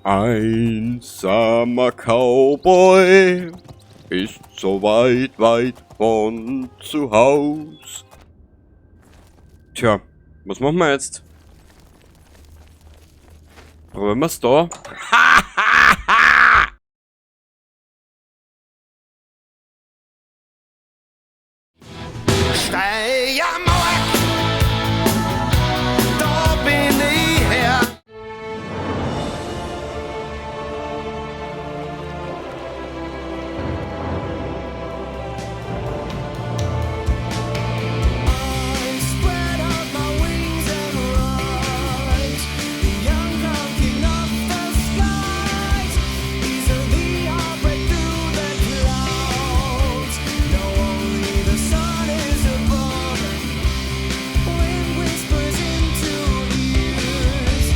Einsamer Cowboy ist so weit, weit von zu Haus. Tja, was machen wir jetzt? Probieren wir's da? Steiermark, da bin ich her. I spread out my wings and rise, the young crown king of the skies. Easily I'll break through the clouds. No, only the sun is above. Wind whispers into ears,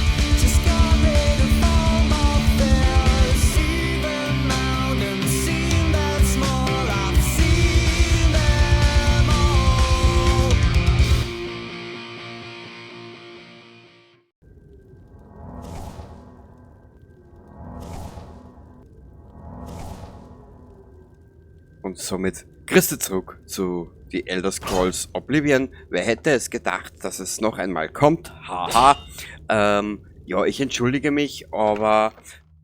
just got rid of all my fears. Even mountains seem that small. I've seen them all. Und somit Christi zurück zu The Elder Scrolls Oblivion. Wer hätte es gedacht, dass es noch einmal kommt? Haha. Ja, ich entschuldige mich, aber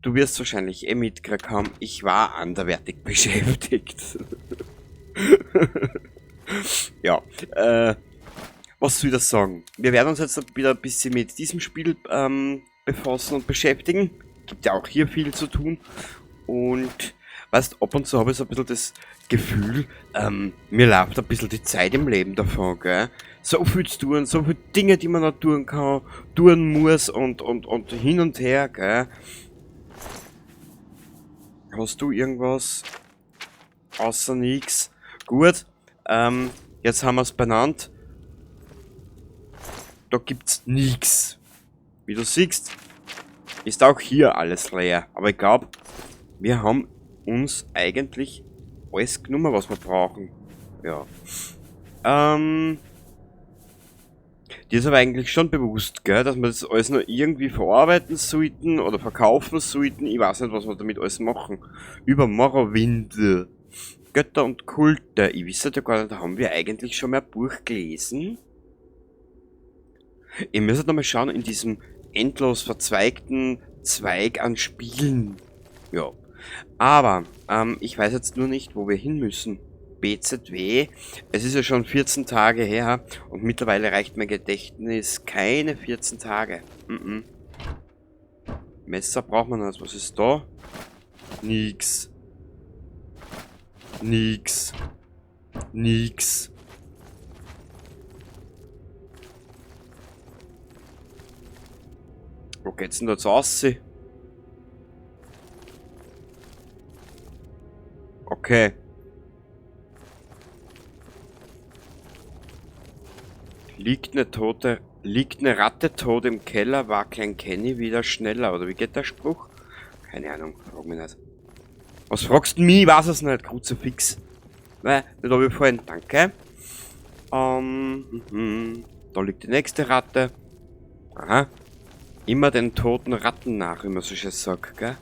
du wirst wahrscheinlich eh mitgekriegt haben, ich war anderweitig beschäftigt. Ja, was soll ich das sagen? Wir werden uns jetzt wieder ein bisschen mit diesem Spiel befassen und beschäftigen. Gibt ja auch hier viel zu tun. Und weißt, ab und zu habe ich so ein bisschen das Gefühl, mir läuft ein bisschen die Zeit im Leben davon, gell? So viel zu tun, so viele Dinge, die man noch tun kann, tun muss und hin und her, gell? Hast du irgendwas? Außer nix. Gut, jetzt haben wir's benannt. Da gibt's nix. Wie du siehst, ist auch hier alles leer. Aber ich glaub, wir haben uns eigentlich alles genommen, was wir brauchen. Ja. Dir ist aber eigentlich schon bewusst, gell, dass wir das alles noch irgendwie verarbeiten sollten oder verkaufen sollten. Ich weiß nicht, was wir damit alles machen. Über Morrowind. Götter und Kulte. Ich wüsste ja gar nicht, haben wir eigentlich schon mal ein Buch gelesen? Ihr müsst noch mal schauen, in diesem endlos verzweigten Zweig an Spielen. Ja. Aber ich weiß jetzt nur nicht, wo wir hin müssen. BZW, es ist ja schon 14 Tage her und mittlerweile reicht mein Gedächtnis keine 14 Tage. Messer braucht man nicht. Was ist da? Nix. Nix. Nix. Wo geht's denn da jetzt raus? Okay. Liegt eine tote, liegt eine Ratte tot im Keller, war Klein Kenny wieder schneller. Oder wie geht der Spruch? Keine Ahnung, frag mich nicht. Was fragst du mich? Ich weiß es nicht, Kruzifix. Nein, nicht hab ich vorhin. Danke. Da liegt die nächste Ratte. Aha. Immer den toten Ratten nach, wie man so schön sagt, gell?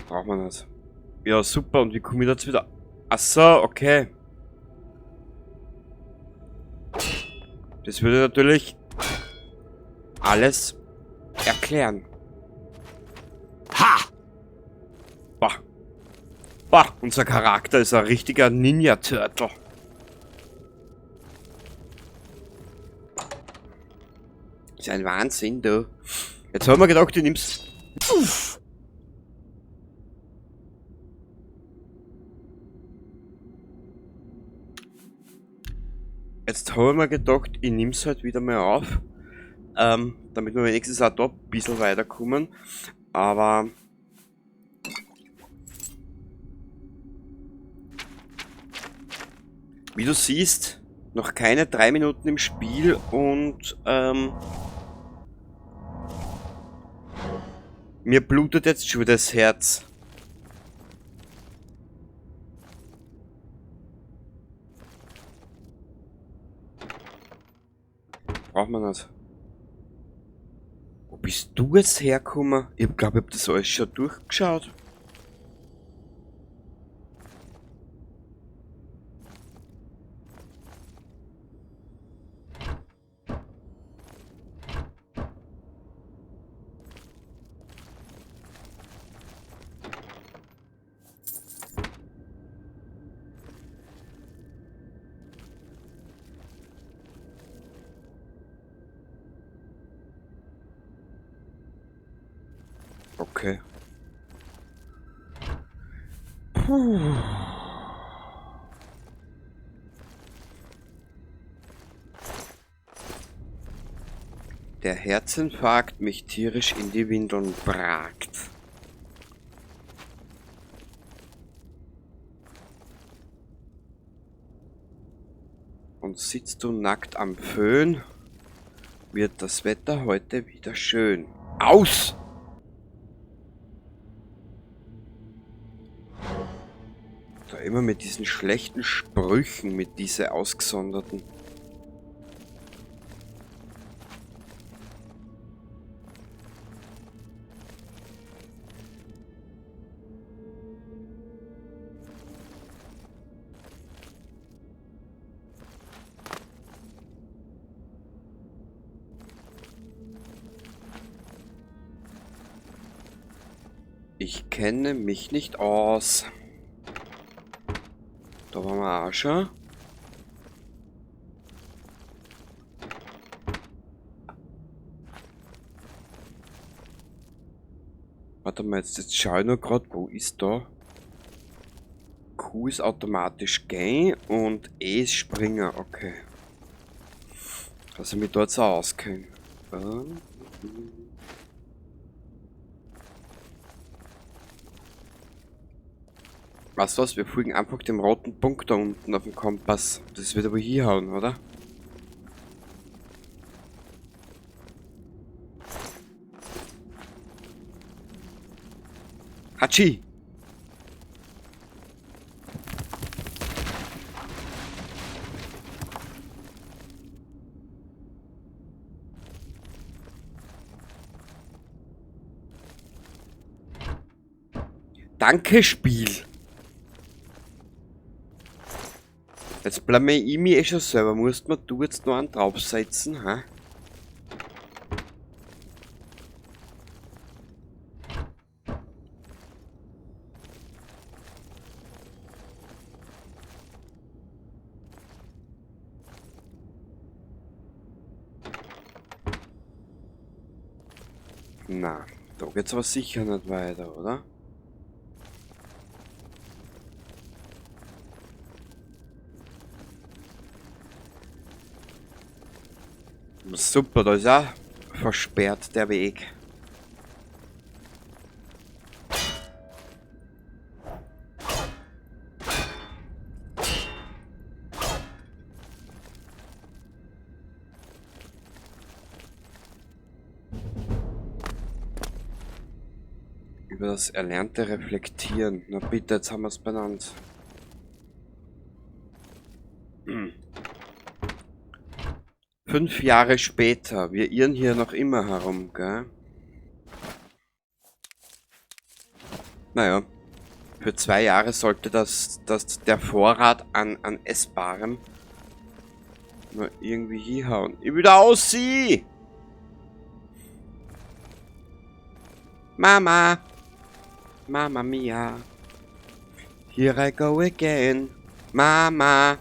Braucht man das? Ja, super. Und wie komme ich jetzt wieder? Ach so, okay. Das würde natürlich alles erklären. Ha! Bah. Bah, unser Charakter ist ein richtiger Ninja-Turtle. Ist ein Wahnsinn, du. Jetzt haben wir gedacht, du nimmst... Uff. Jetzt hab ich mir gedacht, ich nimm's halt wieder mal auf, damit wir wenigstens auch da ein bisschen weiterkommen. Aber wie du siehst, noch keine 3 Minuten im Spiel und mir blutet jetzt schon wieder das Herz. Braucht man nicht. Wo bist du jetzt hergekommen? Ich glaube, ich hab das alles schon durchgeschaut. Okay. Puh. Der Herzinfarkt mich tierisch in die Windeln bragt. Und sitzt du nackt am Föhn, wird das Wetter heute wieder schön. Aus! Da immer mit diesen schlechten Sprüchen, mit diese ausgesonderten. Ich kenne mich nicht aus. Da waren wir auch schon. Warte mal, jetzt schau ich nur grad, wo ist da? Q ist automatisch gehen und E ist Springer, okay. Dass ich mich dort so auskenne. Weißt du was, wir folgen einfach dem roten Punkt da unten auf dem Kompass. Das wird aber hier hauen, oder? Hatschi! Danke, Spiel! Jetzt blamier ich mich eh schon selber. Musst mir du jetzt noch einen draufsetzen, hä? Na, da geht's aber sicher nicht weiter, oder? Super, da ist auch versperrt der Weg. Über das erlernte Reflektieren. Na bitte, jetzt haben wir's benannt. 5 Jahre später. Wir irren hier noch immer herum, gell? Naja. Für 2 Jahre sollte der Vorrat an Essbarem nur irgendwie hinhauen. Ich will da aussehen! Mama! Mama mia! Here I go again! Mama!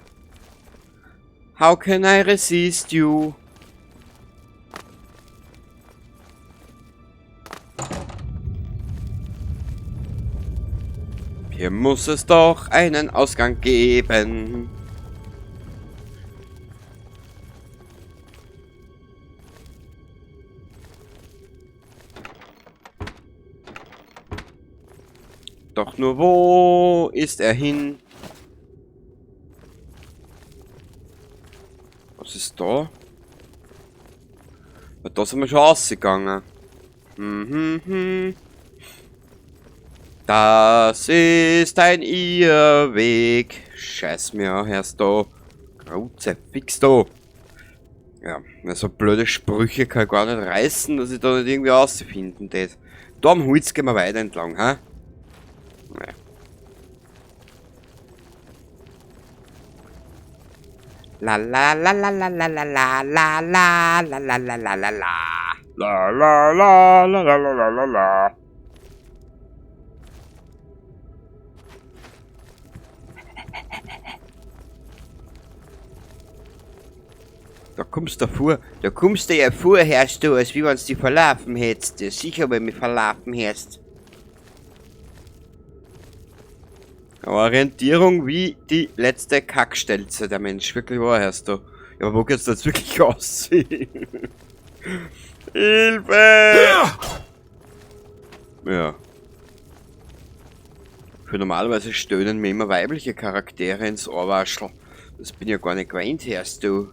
How can I resist you? Hier muss es doch einen Ausgang geben. Doch nur wo ist er hin? Was ist da? Ja, da sind wir schon rausgegangen. Das ist ein Irrweg. Scheiß mir, hörst du. Kruzifix du. Ja, so blöde Sprüche kann ich gar nicht reißen, dass ich da nicht irgendwie auszufinden tät. Da am Holz gehen wir weiter entlang, ha? Naja. La la la la la la la la la la la la la la la la. La la la la la la la la la. Da kommst du vor, da kommst du ja vor, hörst du, als wie wenn's dich verlaufen hättest. Ja, sicher, wenn mich verlaufen hättest. Orientierung wie die letzte Kackstelze, der Mensch. Wirklich wahr, hörst du. Ja, aber wo geht's da jetzt wirklich aussehen? Hilfe! Ja. Für normalerweise stöhnen mir immer weibliche Charaktere ins Ohrwaschel. Das bin ja gar nicht gewöhnt, hörst du.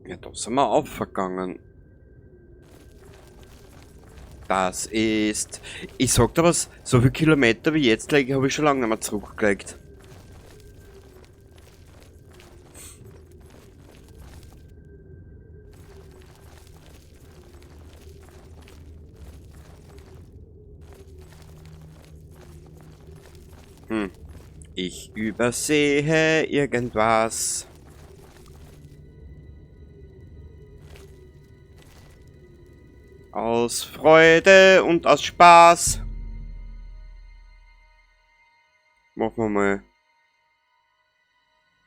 Ja, da sind wir aufgegangen. Das ist... Ich sag dir was, so viele Kilometer wie jetzt lege, habe ich schon lange nicht mehr zurückgelegt. Ich übersehe irgendwas. Aus Freude und aus Spaß. Machen wir mal.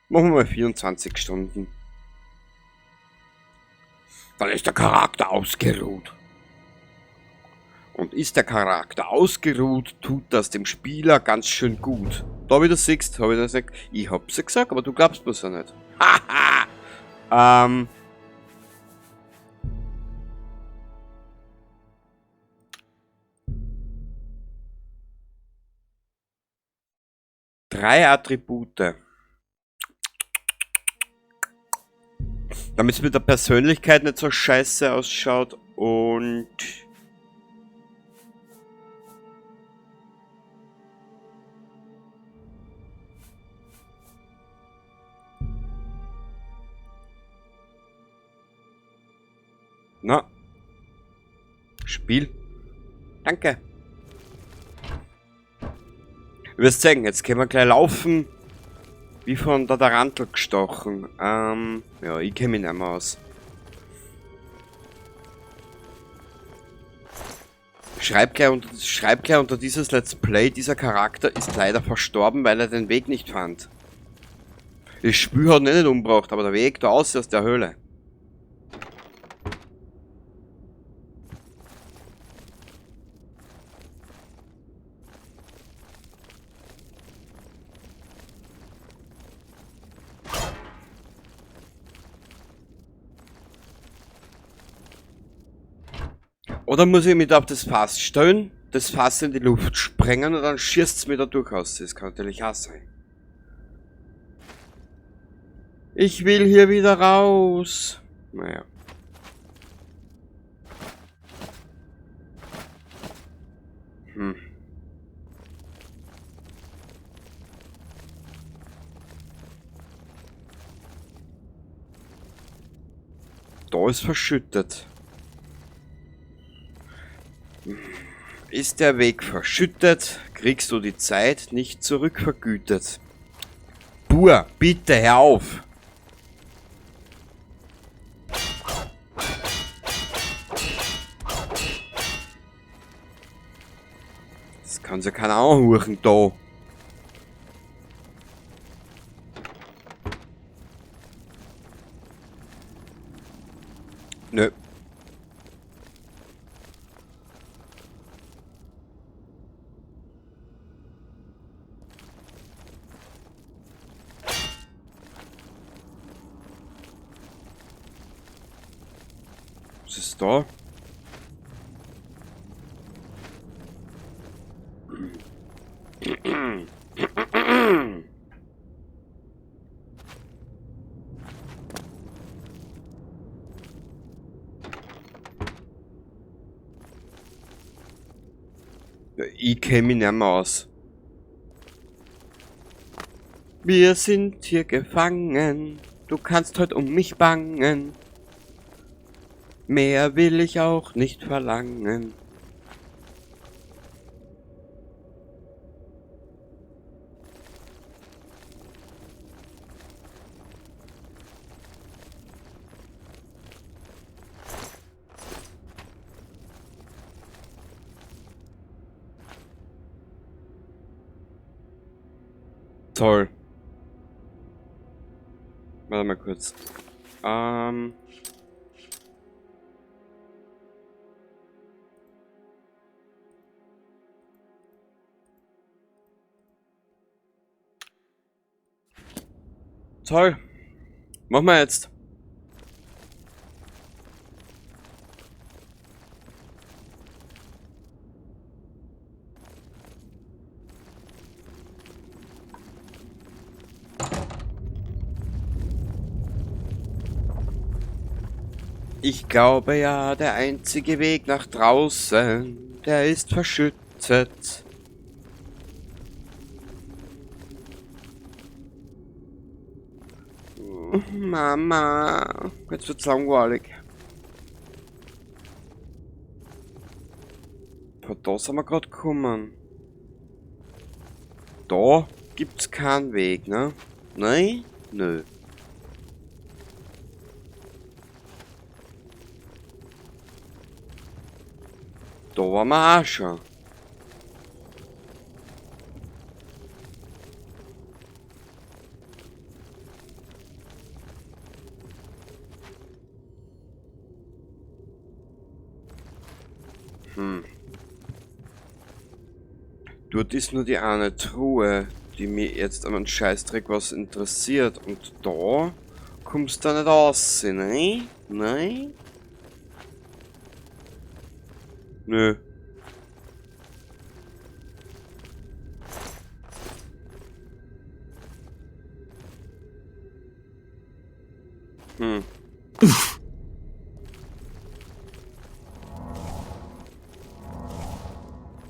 Machen wir mal 24 Stunden. Dann ist der Charakter ausgeruht. Und ist der Charakter ausgeruht, tut das dem Spieler ganz schön gut. Da wie du siehst, hab ich das nicht. Ich hab's ja gesagt, aber du glaubst mir's ja nicht. Haha! 3 Attribute. Damit's mit der Persönlichkeit nicht so scheiße ausschaut und... Na. Spiel. Danke. Du wirst sehen, jetzt können wir gleich laufen. Wie von der Tarantel gestochen. Ja, ich kenn mich nicht mehr aus. Schreib gleich unter dieses Let's Play, dieser Charakter ist leider verstorben, weil er den Weg nicht fand. Das Spiel hat ihn nicht umgebracht, aber der Weg da aus aus der Höhle. Oder muss ich mich da auf das Fass stellen, das Fass in die Luft sprengen und dann schießt's mir da durchaus. Das kann natürlich auch sein. Ich will hier wieder raus. Naja. Da ist verschüttet. Ist der Weg verschüttet, kriegst du die Zeit nicht zurückvergütet. Bur, bitte hör auf! Das kann sich ja keiner anhören da. Nö. Was ist da? Ja, ich kenn mich nicht mehr aus. Wir sind hier gefangen. Du kannst heute um mich bangen. Mehr will ich auch nicht verlangen. Toll. Warte mal kurz. Toll. Machen wir jetzt. Ich glaube ja, der einzige Weg nach draußen, der ist verschüttet. Mama, jetzt wird's langweilig. Von da sind wir grad gekommen. Da gibt's keinen Weg, ne? Nein? Nö. Da waren wir auch schon. Dort ist nur die eine Truhe, die mir jetzt an einen Scheißdreck was interessiert. Und da kommst du nicht raus, ne? Nein? Nö.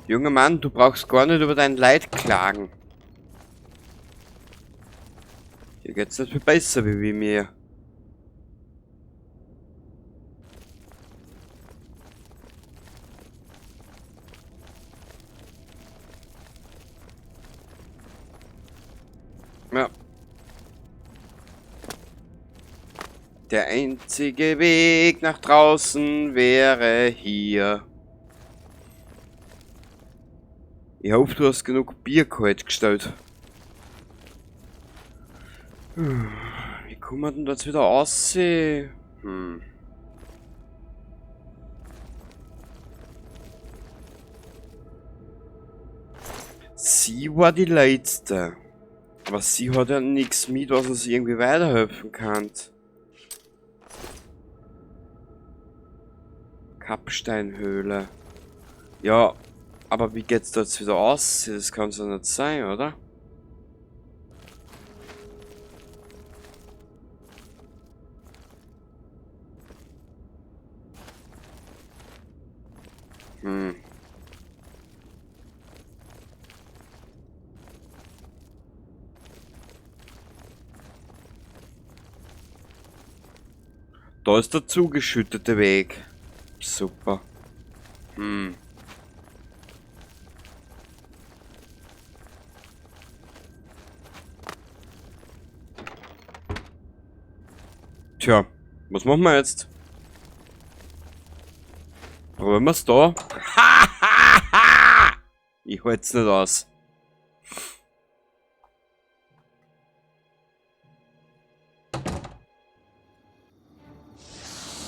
Junger Mann, du brauchst gar nicht über dein Leid klagen. Hier geht's nicht viel besser wie mir. Ja. Der einzige Weg nach draußen wäre hier. Ich hoffe, du hast genug Bier kalt gestellt. Wie kommen wir denn da jetzt wieder raus? Sie war die Letzte. Aber sie hat ja nichts mit, was uns irgendwie weiterhelfen kann. Kapsteinhöhle. Ja, aber wie geht's da jetzt wieder aus? Das kann's ja nicht sein, oder? Da ist der zugeschüttete Weg. Super. Tja, was machen wir jetzt? Probieren wir's da? Ich halt's nicht aus.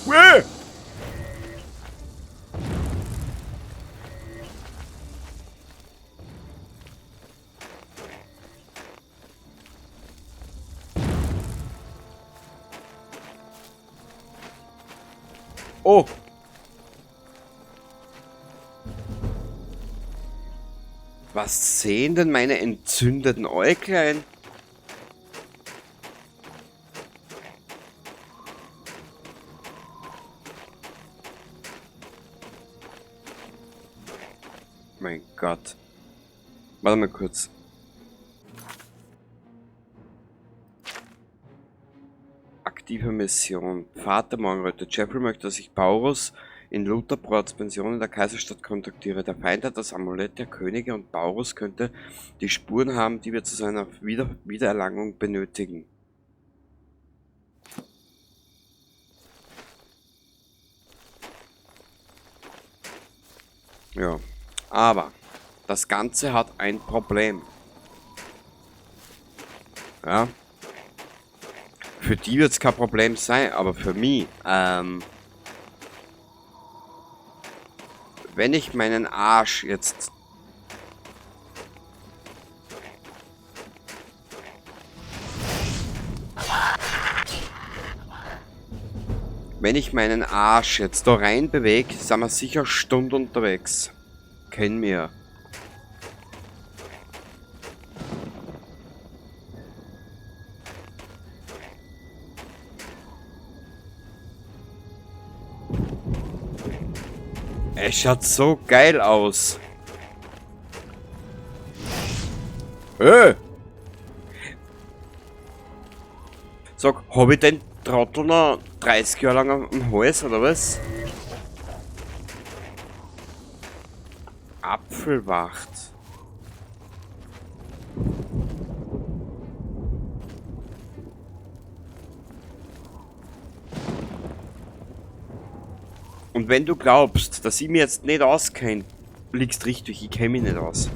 Uäh! Oh! Was sehen denn meine entzündeten Äuglein? Mein Gott. Warte mal kurz. Aktive Mission. Vater Morgenröte. Jeffrey möchte, dass ich Baurus in Lutherports Pension in der Kaiserstadt kontaktiere. Der Feind hat das Amulett der Könige und Baurus könnte die Spuren haben, die wir zu seiner Wiedererlangung benötigen. Ja, aber das Ganze hat ein Problem. Ja. Für die wird's kein Problem sein, aber für mich, wenn ich meinen Arsch jetzt da rein bewege, sind wir sicher Stunden unterwegs. Kennen wir. Es schaut so geil aus. Sag, hab ich den Trottel noch 30 Jahre lang am Hals, oder was? Apfelwacht. Und wenn du glaubst, dass ich mir jetzt nicht auskenne, liegst richtig, ich kenn mich nicht aus.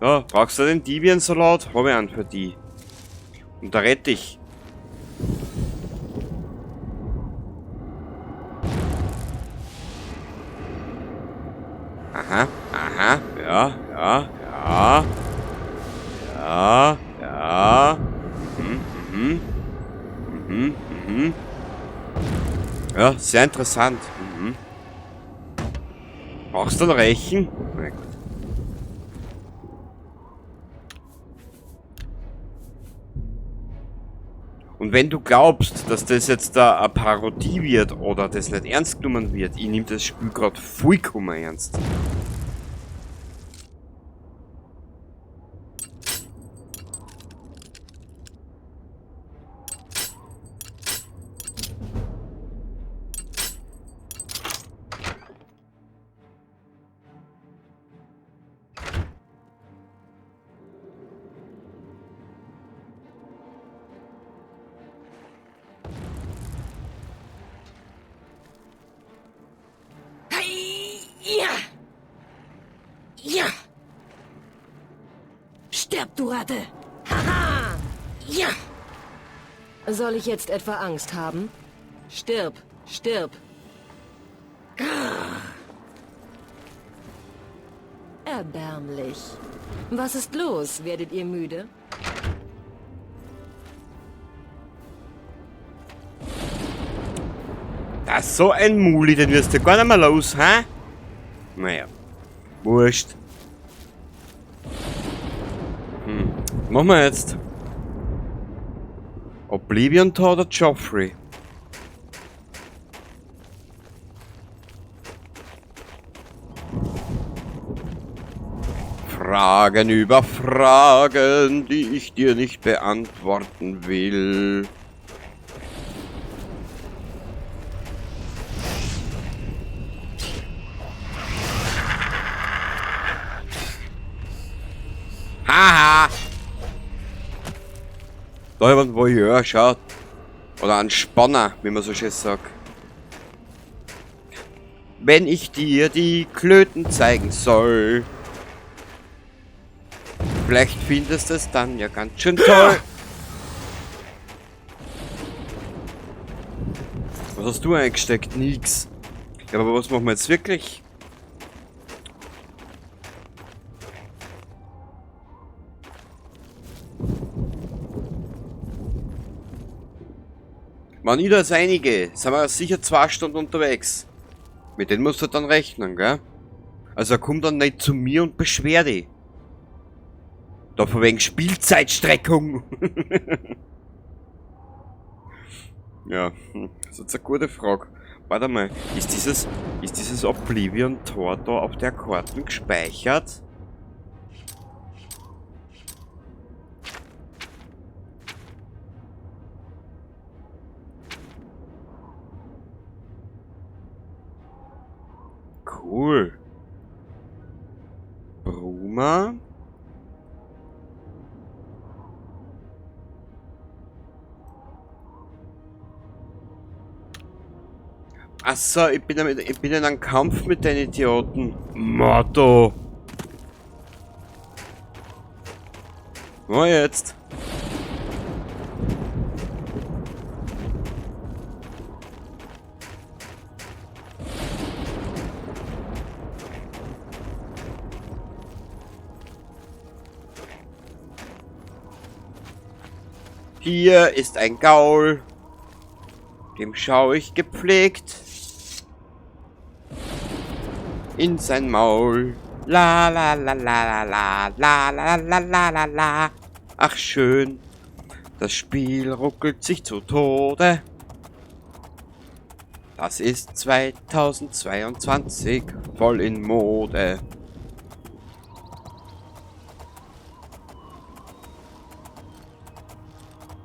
Ja, brauchst du den Deviant-Salat? Hab ich einen für die. Und da rette ich. Aha, aha, ja, ja, ja. Ja, ja. Mhm, mhm. Mhm, mhm. Ja, sehr interessant. Mhm. Brauchst du einen Rechen? Na gut. Und wenn du glaubst, dass das jetzt da eine Parodie wird oder das nicht ernst genommen wird, ich nehm das Spiel grad vollkommen ernst. Ja! Stirb, du Ratte! Haha! Ja! Soll ich jetzt etwa Angst haben? Stirb, stirb! Erbärmlich. Was ist los? Werdet ihr müde? Das ist so ein Muli, den wirst du gar nicht mehr los, hä? Naja. Wurscht. Machen wir jetzt. Oblivion Tor oder Joffrey? Fragen über Fragen, die ich dir nicht beantworten will. Haha! Da jemand Voyeur, schaut. Oder ein Spanner, wie man so schön sagt. Wenn ich dir die Klöten zeigen soll. Vielleicht findest du es dann ja ganz schön toll. Was hast du eingesteckt? Nix. Ja, aber was machen wir jetzt wirklich? Wenn ich da jetzt reingehe, sind wir sicher 2 Stunden unterwegs. Mit denen musst du dann rechnen, gell? Also er kommt dann nicht zu mir und beschwert dich. Da von wegen Spielzeitstreckung. Ja, das ist jetzt eine gute Frage. Warte mal, ist dieses Oblivion-Tor da auf der Karte gespeichert? Cool. Bruma. Achso, ich bin in einem Kampf mit den Idioten. Motto. Wo jetzt? Hier ist ein Gaul. Dem schaue ich gepflegt in sein Maul. La la la la la la la la la la la. Ach schön, das Spiel ruckelt sich zu Tode. Das ist 2022 voll in Mode.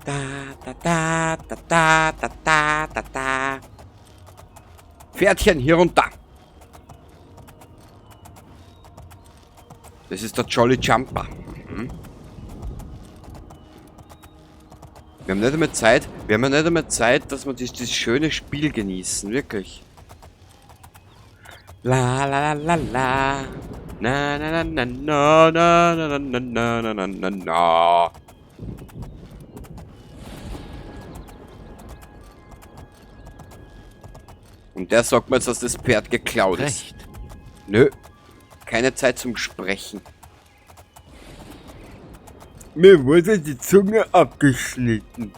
Da da da da da da da da da. Pferdchen hier runter. Das ist der Jolly Jumper. Mhm. Wir haben nicht einmal Zeit, wir haben ja nicht einmal Zeit, dass wir dieses schöne Spiel genießen, wirklich. La la la la la. Na na na na na na na na na na na na na. Und der sagt mir jetzt, dass das Pferd geklaut ist. Recht. Nö. Keine Zeit zum Sprechen. Mir wurde die Zunge abgeschnitten.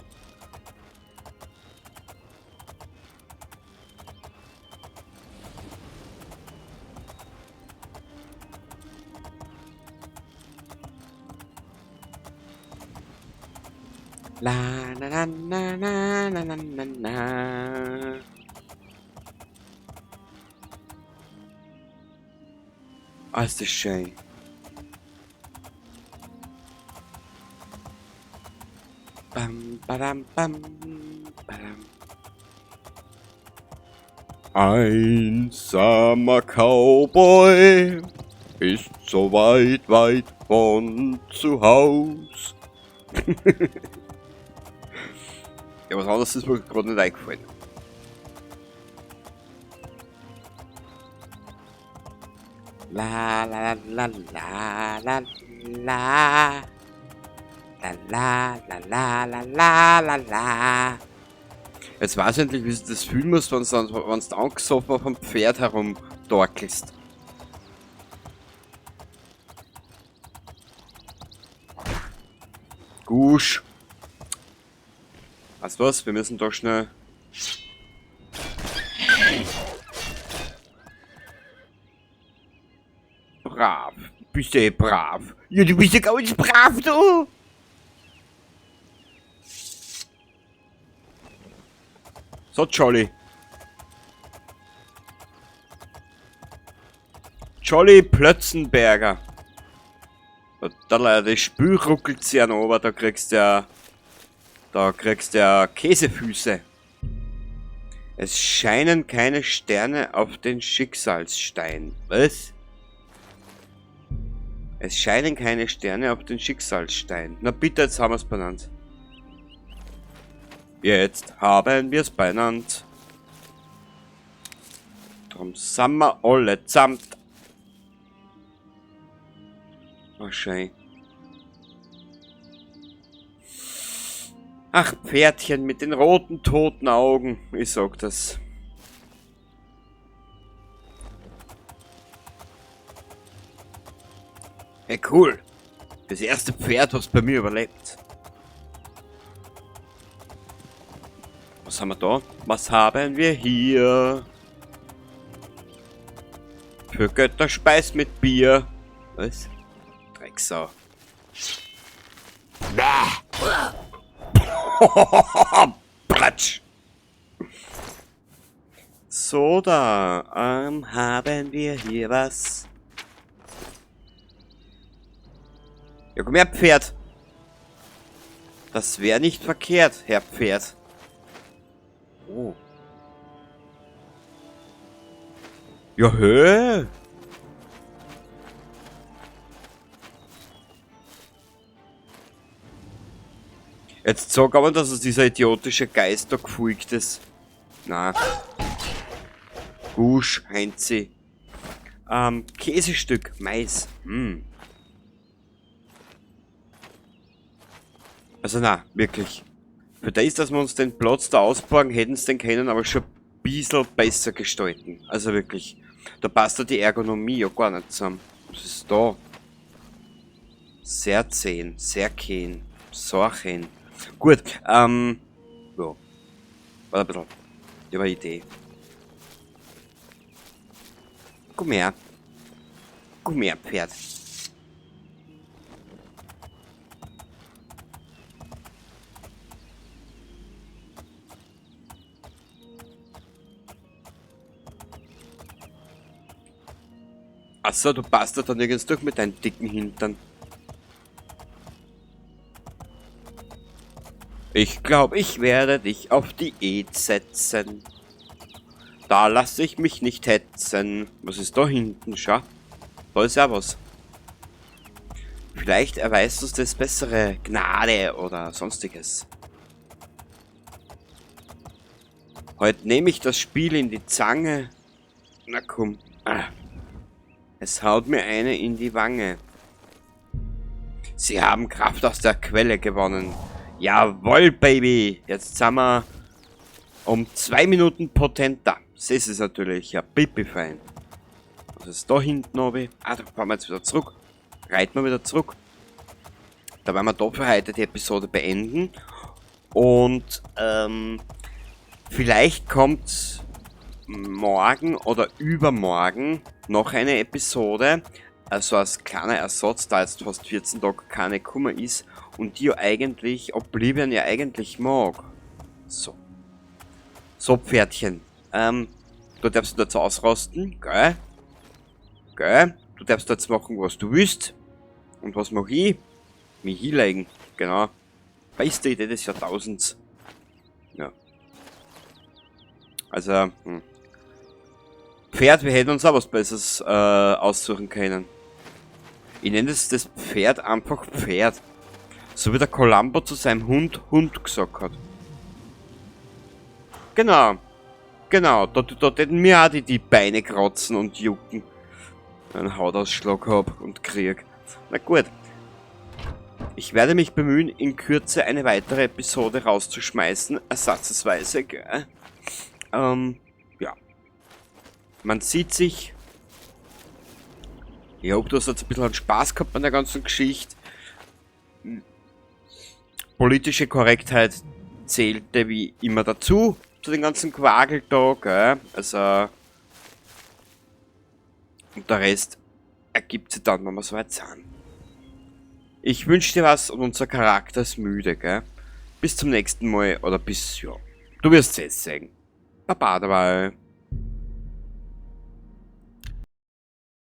La na na na na na na na. Ah, ist das schön. Bam, badam, bam, badam. Einsamer Cowboy ist so weit, weit von zu Haus. Ja, was anderes ist mir gerade nicht eingefallen. La la la la la la. La la la la la la la la. Jetzt weiß ich endlich, wie du das fühlen musst, wenn du angesoffen auf dem Pferd herumtorkelst. Gusch. Weißt du was? Wir müssen doch schnell... Brav. Bist du eh brav? Ja, du bist ja ganz brav, du! So, Jolly. Jolly Plötzenberger. Da, das Spiel ruckelt sich ja noch, aber da kriegst du ja... Da kriegst du ja Käsefüße. Es scheinen keine Sterne auf den Schicksalsstein. Was? Es scheinen keine Sterne auf den Schicksalsstein. Na bitte, jetzt haben wir's benannt. Jetzt haben wir's benannt. Drum sind wir alle zusammen. Oh, schön. Ach, Pferdchen mit den roten, toten Augen. Ich sag das. Hey, cool. Das erste Pferd, was bei mir überlebt. Was haben wir da? Was haben wir hier? Für Götterspeis mit Bier. Was? Drecksau. Bratsch. So, da haben wir hier was. Ja, komm her, Pferd. Das wäre nicht verkehrt, Herr Pferd. Oh. Ja, hä? Jetzt sag aber, dass es dieser idiotische Geist da gefolgt ist. Na. Gusch, Heinzi. Käsestück, Mais. Also na, wirklich. Für das, dass wir uns den Platz da ausborgen, hätten sie den können, aber schon ein bisschen besser gestalten. Also wirklich. Da passt ja die Ergonomie ja gar nicht zusammen. Was ist da? Sehr zehn, sehr kein, Sorchen. Gut, ja. Warte ein bisschen. Ich hab eine Idee. Komm her. Komm her, Pferd. Achso, du passt da nirgends durch mit deinem dicken Hintern. Ich glaub, ich werde dich auf Diät setzen. Da lass ich mich nicht hetzen. Was ist da hinten? Schau. Da ist ja was. Vielleicht erweist uns das bessere Gnade oder sonstiges. Heute nehme ich das Spiel in die Zange. Na komm. Ah. Es haut mir eine in die Wange. Sie haben Kraft aus der Quelle gewonnen. Jawohl, Baby. Jetzt sind wir um 2 Minuten potenter. Das ist natürlich ja pipi-fein. Was ist da hinten, Obi? Ah, da fahren wir jetzt wieder zurück. Reiten wir wieder zurück. Da werden wir da für heute die Episode beenden. Und vielleicht kommt morgen oder übermorgen noch eine Episode. Also als kleiner Ersatz, da jetzt fast 14 Tage keine Kummer ist und die ja eigentlich Oblivion ja eigentlich mag. So. So, Pferdchen. Du darfst jetzt ausrasten, gell? Gell? Du darfst jetzt machen, was du willst. Und was mach ich? Mich hinlegen. Genau. Beste Idee des Jahrtausends. Ja. Pferd, wir hätten uns auch was Besseres aussuchen können. Ich nenne das Pferd einfach Pferd. So wie der Columbo zu seinem Hund Hund gesagt hat. Genau. Genau, da täten mir auch die Beine kratzen und jucken. Einen Hautausschlag hab und krieg. Na gut. Ich werde mich bemühen, in Kürze eine weitere Episode rauszuschmeißen. Ersatzweise, gell? Ja. Man sieht sich. Ich hoffe, du hast jetzt ein bisschen Spaß gehabt an der ganzen Geschichte. Politische Korrektheit zählte wie immer dazu, zu den ganzen Quagel da, gell? Also, und der Rest ergibt sich dann, wenn wir soweit sind. Ich wünsch dir was und unser Charakter ist müde, gell? Bis zum nächsten Mal oder bis, ja, du wirst es sehen. Baba dabei.